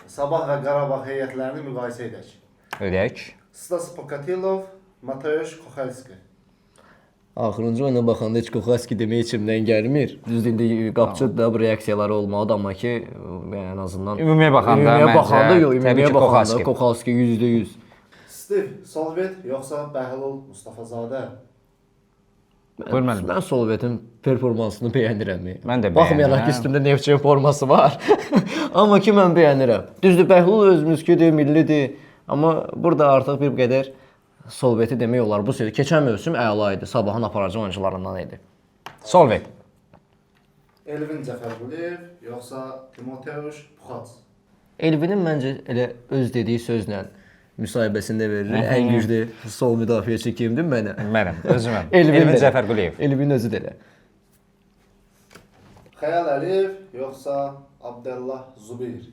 Sabah və Qarabağ heyətlərini müqayisə edək. Edək. Stas Pokatilov, Mateusz Kochalski. Axırıncı oyuna baxanda heç Koxaski demək içimdən gəlmir. Düzdür, indi qapıçı da bu reaksiyaları olmalıdır, amma ki, yəni ən azından Ümumiyə baxanda ümumiyə məncə, baxanda yox, təbii ümumiyə ki, baxanda Koxaski. Koxaski 100%. Steve Solvet yoxsa Bəhlul Mustafazadə? Buyur müəllim. Mən Solvetin performansını bəyənirəm. Mən də Baxmayaraq ki, bəyənirəm. üstümdə Neftçinin forması var. Amma ki mən bəyənirəm. Düzdür, Bəhlul özümüzküdür, millidir. Amma burada artıq bir qədər Solveti demək olar. Bu sezon keçən mövsüm əla idi. Sabahın aparıcı oyunçularından idi. Solvet. Elvin Cəfərquliyev yoxsa Timoteusz Puxac? Elvinin məncə elə öz dediyi sözlə müsahibəsində verir. Ən güclü sol müdafiəçi kimdir mənə? Mənəm, özüməm. Elvin Elvin də. Cəfərquliyev. Elvin özü də elə. Xəyal Əliyev yoxsa Abdəllah Zubir?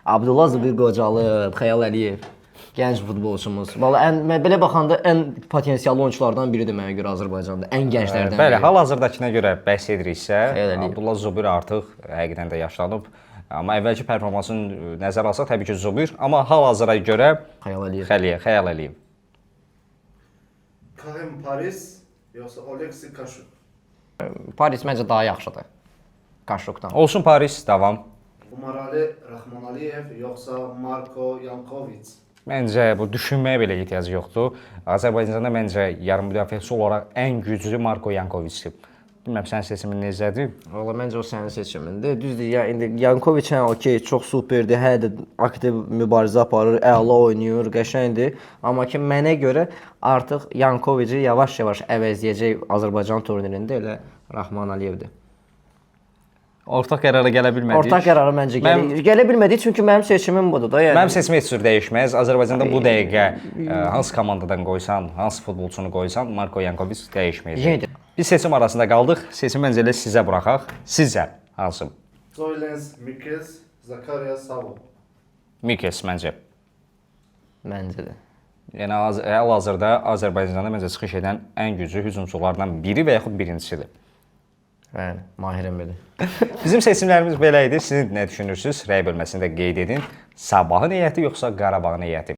Abdullah Zubir qocalıb, Xəyal Əliyev gənc futbolçumuz. Valla ən mən belə baxanda ən potensiallı oyunçulardan biridir mənə görə Azərbaycanda. Ən gənclərdən Bəli, biri. hal-hazırdakına görə bəhs ediriksə, Xəyal Əliyev. Abdullah Zubir artıq həqiqətən də yaşlanıb. Amma əvvəlki performansını nəzərə alsaq təbii ki, Zubir, amma hal-hazıra görə Xəyal Əliyev. Xəyal Əliyev. Kahim Paris yoxsa Oleksiy Kaşuk? Paris məncə daha yaxşıdır. Kaşukdan. Olsun Paris, davam. Umarali Rahmanaliyev yoxsa Marko Yankovic? Məncə bu düşünməyə belə ehtiyac yoxdur. Azərbaycanda məncə yarım müdafiəçi olaraq ən güclü Marko Yankoviçdir. Bilmirəm sənin seçimin necədir? Valla məncə o sənin seçimindir. Düzdür, ya indi Yankoviç hə okey, çox superdir, hələ də aktiv mübarizə aparır, əla oynayır, qəşəngdir. Amma ki mənə görə artıq Yankoviçi yavaş-yavaş əvəzləyəcək Azərbaycan turnirində elə Rahman Əliyevdir. Ortaq qərara gələ bilmədik. Ortaq qərara məncə gələ, gələ bilmədik çünki mənim seçimim budur da, yəni. Mənim seçimim heç cür dəyişməz. Azərbaycanda bu dəqiqə hansı komandadan qoysan, hansı futbolçunu qoysan, Marko Yankoviç dəyişməyəcək. Yenə də. Biz seçim arasında qaldıq. Seçimi məncə elə sizə buraxaq. Sizcə hansı? Zoylens Mikels, Zakaria Savo. Mikes məncə. Məncə də. Yəni hal-hazırda Azərbaycanda məncə çıxış edən ən güclü hücumçulardan biri və yaxud birincisidir. Bəli, Mahirəm belə. Bizim seçimlərimiz belə idi. Siz nə düşünürsüz? Rəy bölməsində qeyd edin. Sabahın heyəti yoxsa Qarabağın heyəti?